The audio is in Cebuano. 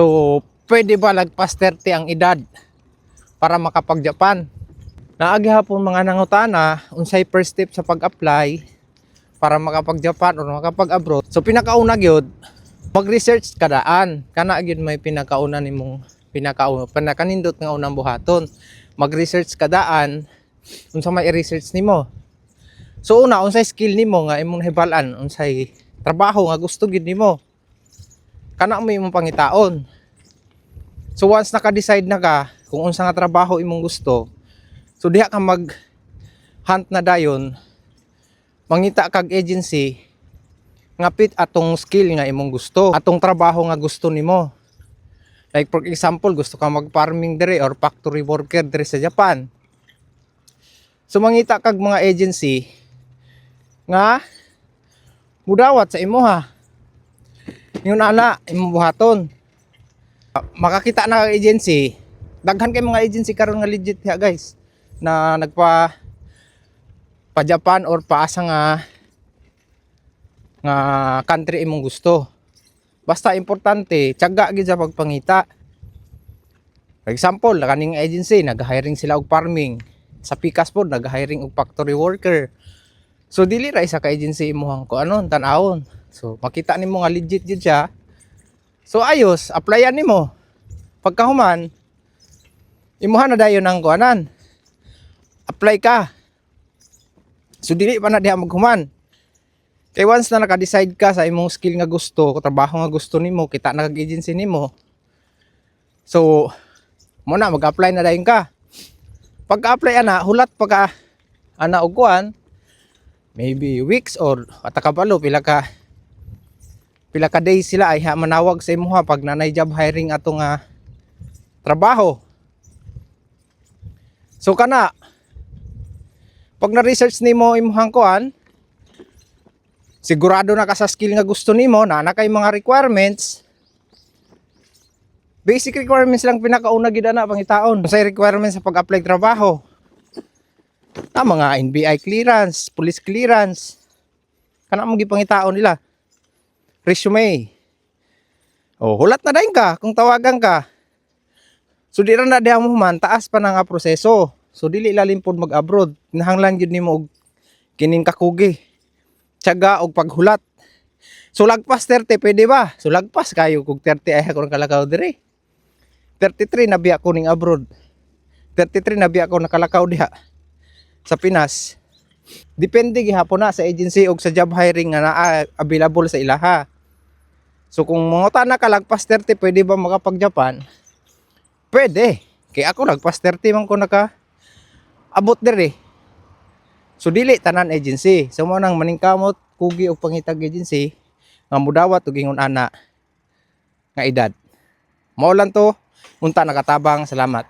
So, pwede ba lagpas 30 ang edad para makapag-Japan? Naa gihapon mga nangutana, unsay first step sa pag-apply para makapag-Japan or makapag-abroad. So, pinakauna gyud, mag-research ka daan. Kana gyud may pinakauna nimong pinakauna, pinakanindot nga unang buhaton. Mag-research ka daan unsa may i-research nimo. So una, unsay skill nimo nga imong nahibal-an, unsay trabaho nga gusto gyud nimo. Kana mo imong pangitaon. So once naka-decide na ka kung unsa nga trabaho imong gusto, so diha ka mag hunt na dayon, mangita kag agency nga fit atong skill nga imong gusto, atong trabaho nga gusto nimo. Like for example, gusto ka mag-farming dire or factory worker dire sa Japan. So mangita kag mga agency nga mudawat sa imuha. Yun ana imong buhaton. Makakita na kag agency, daghan kay mga agency karon nga legit ya, guys, na nagpa pa Japan or paasa nga nga country imong gusto. Basta importante, tiyaga gid sa pagpangita. For example, kaning agency nag-hiring sila og farming. Sa Pikas pod nag-hiring og factory worker. So dili ra isa ka agency imuhang ko ano tan-awon. So makita nimo nga legit jud siya. So ayos, applyan nimo. Pagkahuman, imuha na dayon ang kuanan. Apply ka. So dili pa na diha maghuman. Kay once na naka-decide ka sa imong skill nga gusto, trabaho nga gusto nimo, kita na kag agency nimo. So mo na mag-apply na dayon ka. Pagka-apply ana, hulat pa ka ana og kuan, maybe weeks or ata kabalo pila ka days sila ay ha, manawag sa imuha pag nanay job hiring ato nga trabaho. So kana pag na-research nimo imuhang kuan, sigurado na ka sa skill nga gusto nimo, na na kay mga requirements. Basic requirements lang pinakauna gid ana pangitaon. Sa requirements sa pag-apply trabaho. Na mga NBI clearance, police clearance. Kana mo gipangitaon nila. Resume. Oh, hulat na dayon ka kung tawagan ka. So di ra na diha mo human, taas pa na nga proseso. So dili lalim pod mag-abroad. Kinahanglan gyud nimo og kining kakugi. Tiyaga og paghulat. So lagpas 30 pwede ba? So lagpas kayo kung 30 ay ako nakalakaw dire. 33 na biya ko ning abroad. 33 na biya ko nakalakaw diha sa Pinas. Depende gihapon na sa agency og sa job hiring nga naa available sa ilaha. So kung mangutana na ka lagpas 30 pwede ba makapag-Japan? Pwede. Kay ako lagpas 30 man ko naka abot dire. So dili tanan agency. So mo nang maningkamot kugi og pangitag agency nga mudawat og ingon ana nga edad. Mao lang to. Unta nakatabang. Salamat.